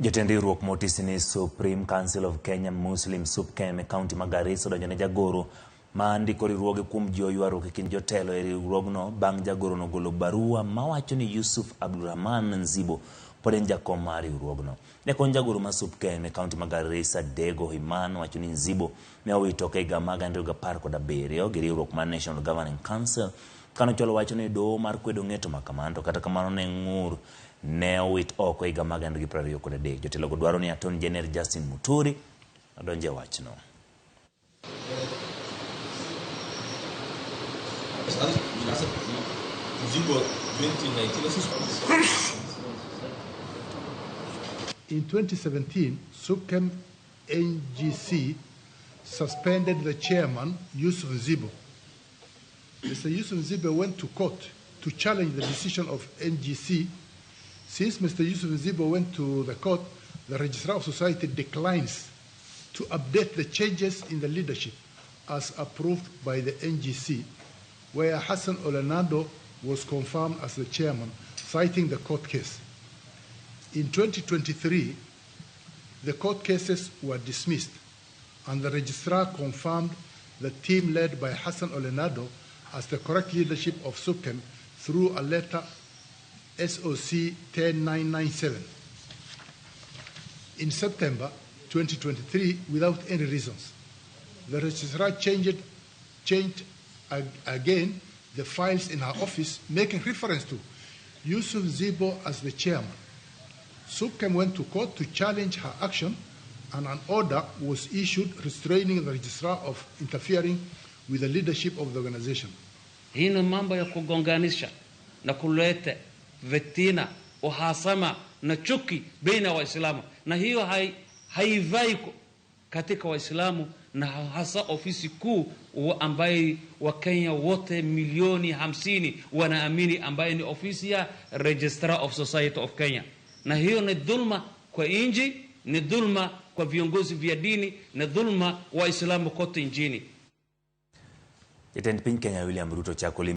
Jatend riwruok motisi ni Supreme Council of Kenya Muslim SUPKEM e kaunti ma Garissa odonjo ne jagoro ma ndiko riwruoge kuom jiwo ywaruok e kind jotelo e riwruogno bang' jagorono golo barua mawacho ni Yusuf Abdulrahman Nzibo pod en jakom mar riwruogno. Jakony jagoro mar SUPKEM e kaunti ma Garissa Dego Iman wacho ni Nzibo ne owito oko e higa mag 2017 gi riwruok mar National Governing Council kanochwalo wach ni doho mar kwedo ng'eto ma kamano to kata kamano ne ng'ur ne owit oko e higa mag 2023. Jotelogo dwaro ni Attorney General Justin Muturi odonj e wachno. In 2017, SUPKEM NGC suspended the chairman, Yusuf Nzibo. Mr. Yusuf Nzibo went to court to challenge the decision of NGC. Since Mr. Yusuf Nzibo went to the court, the Registrar of Society declines to update the changes in the leadership as approved by the NGC, where Hassan Ole Naado was confirmed as the chairman, citing the court case. In 2023, the court cases were dismissed, and the registrar confirmed the team led by Hassan Ole Naado as the correct leadership of SUPKEM through a letter SOC 10997. In September 2023, without any reasons, the registrar changed again the files in her office, making reference to Yusuf Nzibo as the chairman. SUPKEM went to court to challenge her action, and an order was issued restraining the registrar of interfering with the leadership of the organization. Hii ni mambo ya kugonganisha na kuleta fitina, uhasama na chuki baina ya Waislamu, na hiyo haifai katika Waislamu na hasa ofisi kuu ambaye Wakenya wote milioni 50 wanaamini, ambaye ni ofisi ya Registrar of Society of Kenya. Na hiyo ni dhulma kwa nchi, ni dhulma kwa viongozi vya dini, ni dhulma Waislamu kote nchini. Jatend piny Kenya William Ruto chako